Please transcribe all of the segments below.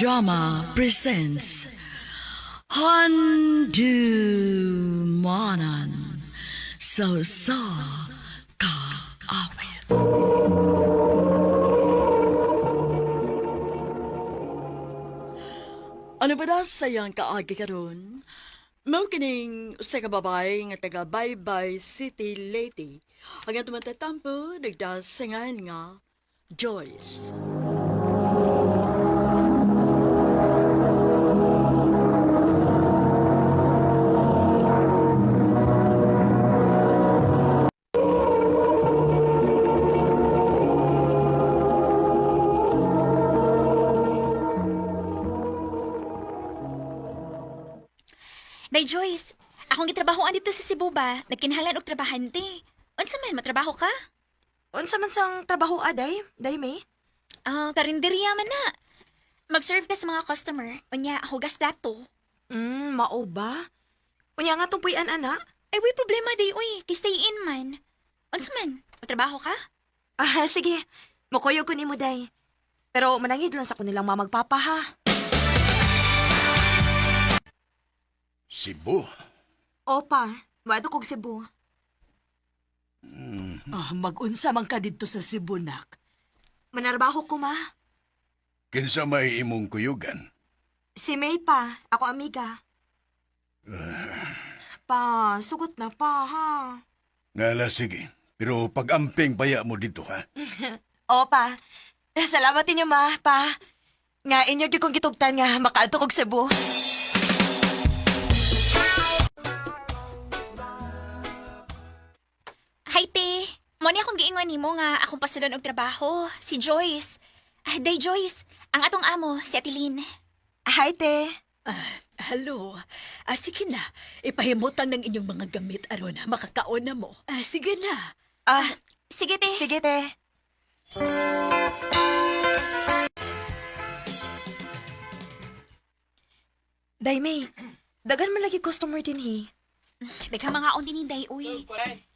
Drama presents Handu Manan So Sa Ka Awit. Ano ba da sayang kaagi karon? Mao kining usa ka babae nga taga Baybay City, Leyte. Ang atong matatampo nagdasingan nga Joyce. Day Joyce, akong gitrabahoan dito sa Cebu ba? Nagkinahanglan og trabahante. Unsa man matrabaho ka? Unsa man sang trabaho aday, day may? Ah, karinderya man na. Mag-serve ka sa mga customer. Unya, hugas plato. Mao ba? Unya nga tong puy-an ana. Ay, way problema day uy. Kay stay in man. Unsa man? Matrabaho ka? Ah, sige. Mukuyog ko nimo day. Pero manangid lang sa kanilang mamagpapa ha. Cebu. Opa, maadto kog Cebu. Ah, mag-unsa man ka didto sa Cebu, nak. Manarbaho ko ma. Kinsa may imong kuyugan? Si May pa, ako amiga. Pa, sugot na pa ha. Ngala sige. Pero pag-amping baya mo dito ha. Opa, salamat inyo ma, pa. Nga inyo gyud kong gitugtan nga makaadto kog Cebu. Hi, te. Mo ni akong giingon nimo nga akong pasulon og trabaho, si Joyce. Ah, Day Joyce, ang atong amo, si Ateline. Hi te. Hello. Ah, sige na. Ipahimutang ng inyong mga gamit aron makakaon na mo. Ah, sige na. Ah, Sige, te. sige te. Day May, dagan man lagi customer din hi. Daghang mga on din day, uy.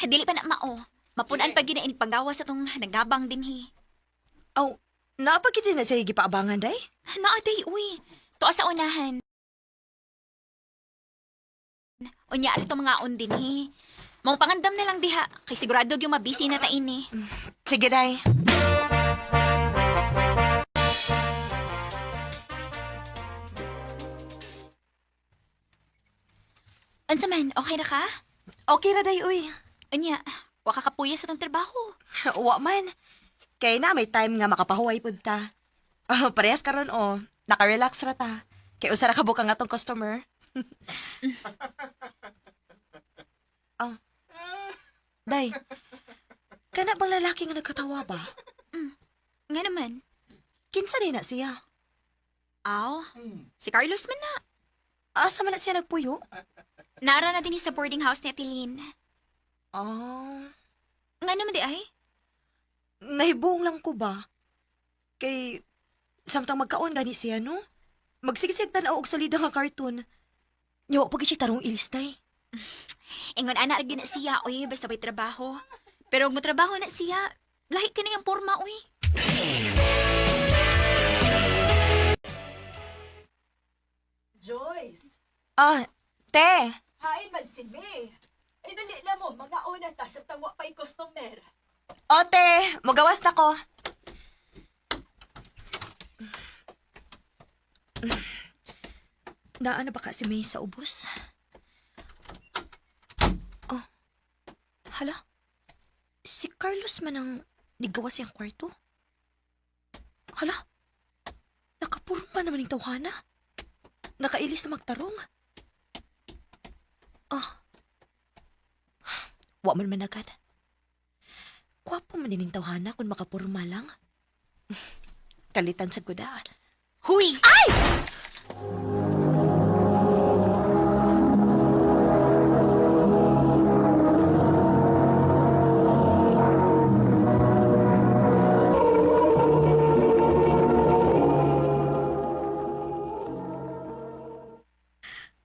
Dili pa na mao. Mapunan pa gyud na inig panggawas atong nagabang dinhi. Aw, naapagiti na siya gipaabangan day? Naa day, uy. Tuwa sa unahan. Unya ari to mga on dinhi. Mong pangandam na lang diha kay sigurado gyud mabisi na ta ini. Sige day. Unsa man, okay ra ka? Okay ra day uy. Unya, wa ka kapuya sa tong trabaho. Wa man. Kay na may time nga makapahuway pud ta. Oh, parehas karon oh. Naka-relax ra ta. Kay usa ra ka bukang atong customer. Oh. Day. Kana bang lalaki nga nagkatawa ba? Nga naman. Kinsa ni na siya? Aw, si Carlos man na. Asa man na siya nagpuyo? Nara na din sa boarding house ni Ateline. Ah, Nga naman di ay? nahibuong lang ko ba? Kay samtang magkaon gani siya no? Magsigsig tan-aw og salida nga cartoon. Nyo, pag siya tarong ilistay. Ingon ana ra gyud na siya, oy, basta may trabaho. Pero mo trabaho na siya, lahi kini ang porma, oy. Joyce, Ah, te. hain man si May. Ay, dali na mo. Mga una ta sa tawa pa'y customer. Ote, magawas na ko. Daan na ba ka si May sa ubos? Oh, hala. Si Carlos man ang nigawa siyang kwarto. Hala, nakapurma naman yung tawhana. Nakailis na magtarong. Ah, wa man man agad. Kwapo man din tawhana kung makapurma lang. Kalitan sa guda. Huy! Ay!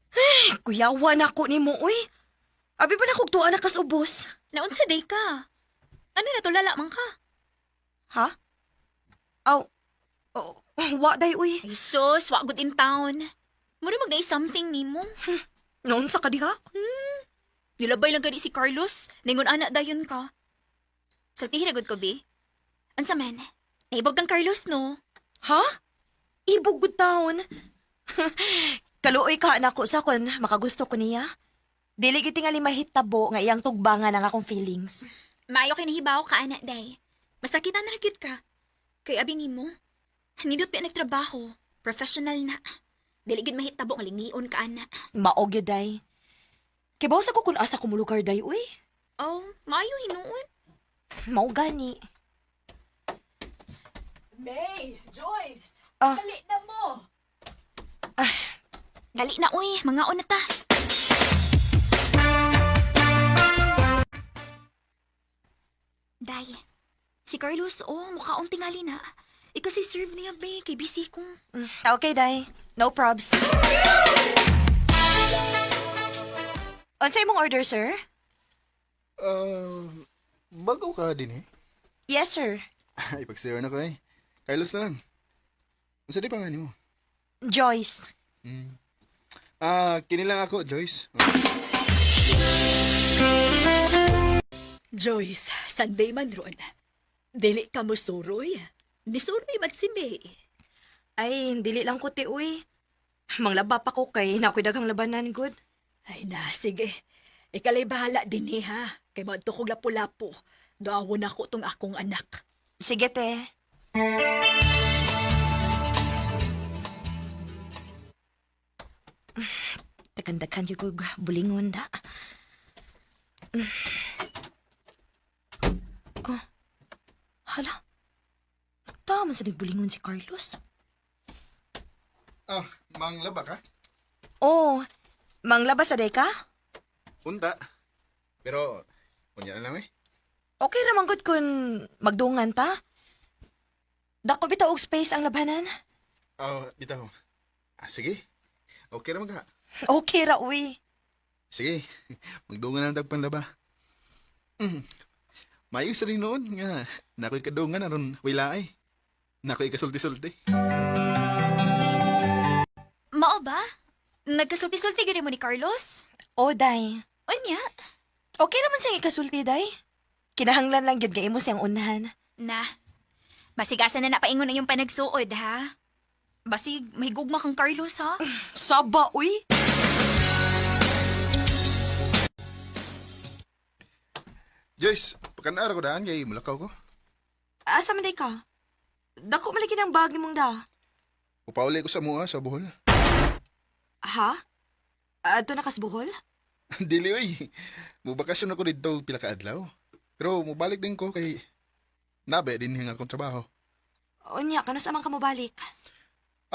Ay, kuyawa na ko ni mo, uy. Abi ba na kog tuwa na kas ubos? Naunsa day ka? Ano na to, lala man ka? Ha? Aw, oh, Wa day uy. Ay sus, wa good in town. Mura mag something nimo. Noon sa kadiha? Nilabay lang gani si Carlos. Ningon ana dayon ka. Sultihi ra gud ko, bi. Unsa man? Naibog kang Carlos, no? Ha? Ibog good town. Kaluoy ka nako sa kon makagusto ko niya. Dili gyud tingali mahitabo nga iyang tugbangan ang akong feelings. Maayo kay nahibaw ka, ana, day. Masakitan na ra gyud ka. Kay abi nimo. Nindot pa nagtrabaho. Professional na. Dili gyud mahitabo nga lingion ka, ana. Mao gyud day. Kibaw sa ko kun asa ko molugar day uy. Oh, maayo hinuon. Mao gani. May, Joyce, Ah. dali na mo. Dali na, uy. Mga na ta. Day, si Carlos, oh, mukhaong tingali na. Ikaw si serve niya, be. Kay busy ko. Okay day. No probs. Unsay imong order, sir? Ah, bago ka din eh. Yes, sir. Ay, pag-share na ko eh. Carlos na lang. Unsa di pa nga nimo? Joyce. Ah, kini lang ako, Joyce. Joyce, Sunday man ron. Dili ka mo suroy. Nisuroy man si May. Ay, dili lang ko ti uy. Manglaba pa ko kay na ako'y daghang labanan good. Ay na, sige. Ikalay bahala din eh, ha. Kay maadto kog lapu-lapu. Doawon ako tong akong anak. Sige te. Daghan-daghan yung kog bulingon da. Oh. Hala. Tama sa nagbulingon si Carlos. Ah, manglaba ka? Oh, manglabas sa ka? Unta. Pero, unya na lang eh. Okay ra man gud kun magdungan ta. Dako bitaw og space ang labanan. Ah, bitaw. Ah, sige. Okay ra man ka. Okay ra uy. Sige. Magdungan na tag panlaba. Mm. Maayo sa rin noon nga. Nako'y kadungan aron wala ay. Nako'y kasulti-sulti. Mao ba? Nagkasulti-sulti gani mo ni Carlos? O day. Unya? Okay naman siyang ikasulti day. Kinahanglan lang gyud nga imo siyang unahan. Na. Masigasan na napaingon ang iyong panagsuod, ha? Basig, may gugma kang Carlos, ha? Saba uy. Joyce, pakanara ko daan kay mulakaw ko. Asa man day ka? Dako man lagi ng bag nimong da. Upauli ko sa mua sa Bohol. Ha? Adto na kas Bohol? Dili oy. Mubakasyon ako dito pila ka adlaw. Pero mubalik din ko kay nabe din nga akong trabaho. Unya kano sa man ka mobalik?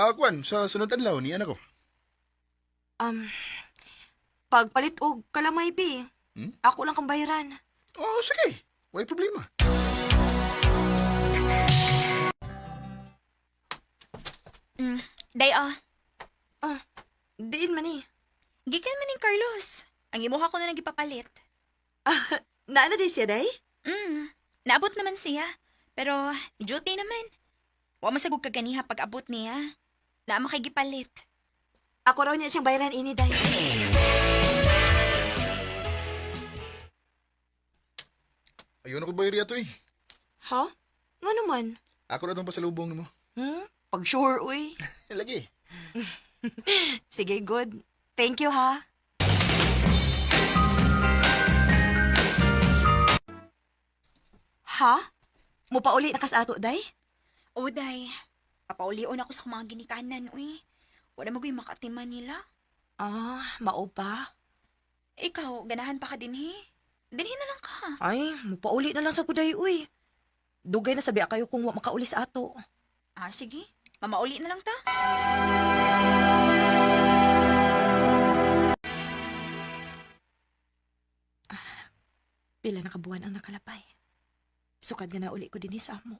Ah, kuan sa sunod adlaw ni anak ko. Um pagpalit og kalamay bi. Hmm? Ako lang kang bayaran. Oh, sige. Way problema. Mm. Day, ah. Ah, diin man ni. Gikan man ni Carlos. Ang imuha ko na nagipapalit. Ah, naana di siya day? Mm. Naabot naman siya. Pero, duty naman. Wa masagog kaganiha pag abot niya. Naa makigipalit. Ako raw niya siyang bayaran ini day. Ayun ako bayari ato eh. Ha? Nga naman? Ako na itong pasalubong nimo. Hmm? Pag sure, uy. Lagi. Sige, good. Thank you, ha? Ha? Mupauli na kas ato, day? O, day. Papaulion ako sa mga ginikanan, uy. Wala magoy makatiman nila. Ah, mao ba? Ikaw, ganahan pa ka dinhi. Dinhi na lang ka. Ay, mupauli na lang sa kuday, uy. Dugay na sabi kayo kung wa makauli sa ato. Ah, sige. Mamauli na lang ta. Pila na kabuan ang nakalapay. Sukad nga nauli ko din sa amo.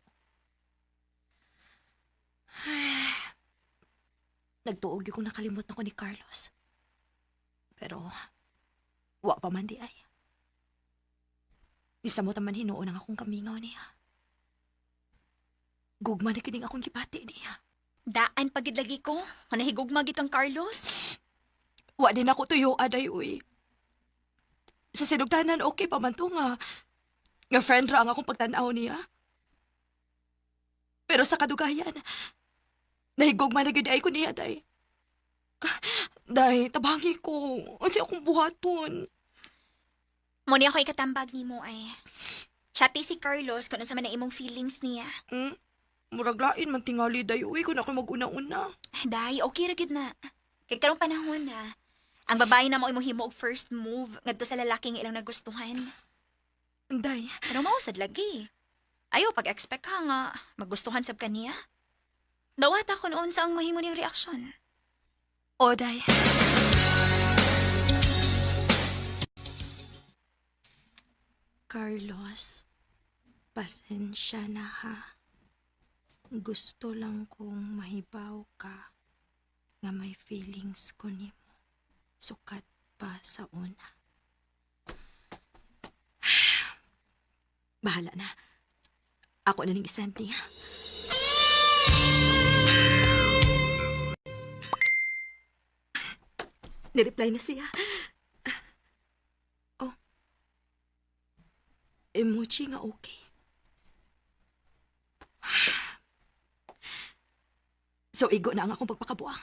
Nagtuog yung kong nakalimot na ko ni Carlos. Pero, wa pa man di ay. Isa mo taman hinuon ang akong kamingaw niya. Gugma na kining akong gipati niya. Daan pagid lagi ko. Kung nahigugma gid kang Carlos. Wa din ako tuyo, aday, uy. Sa sinugtanan, okay pa man to nga. Nga friend ra ang akong pagtanaw niya. Pero sa kadugayan, nahigugma na gyud ay ko niya, day. Day, tabangi ko. Unsa akong buhaton? Mo ni ako ikatambag nimo ay. Chatty si Carlos kung unsa man ang imong feelings niya. Hmm? Murag lain man tingali, day, uy, kung ako mag-una-una. Day, okay ra gyud na. Kay karong panahon na, ang babae na mo himo og first move ngadto sa lalaki nga ilang nagustuhan. Day, Pero mausad lagi. Ayaw pag-expect ka nga magustuhan sab kaniya. Dawata ko noon sa ang mahimo niyang reaksyon. o day. Carlos, pasensya na ha. Gusto lang kong mahibaw ka nga may feelings ko nimo. Sukat pa sa una. Bahala na. Ako na ning isend niya. Nireply na siya. Oh. Emoji nga okay. So, igo na ang akong pagpakabuang.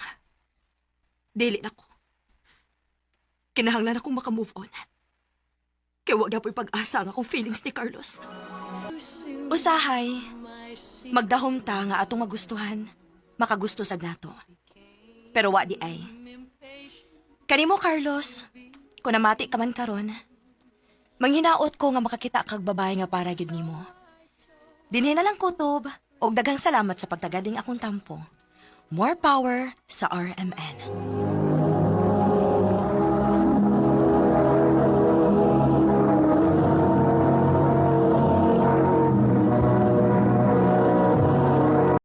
Dili na ko. Kinahanglan akong makamove on. Kaya wag po'y pag-asa ang akong feelings ni Carlos. Usahay, magdahom ta nga atong magustuhan, makagusto sad nato. Pero wa di ay. Kanimo Carlos, kung namati ka man karon, manghinaot ko nga makakita kag babae nga para gid nimo. Dinhi na lang kutob og daghang salamat sa pagtagading akong tampo. More power sa RMN.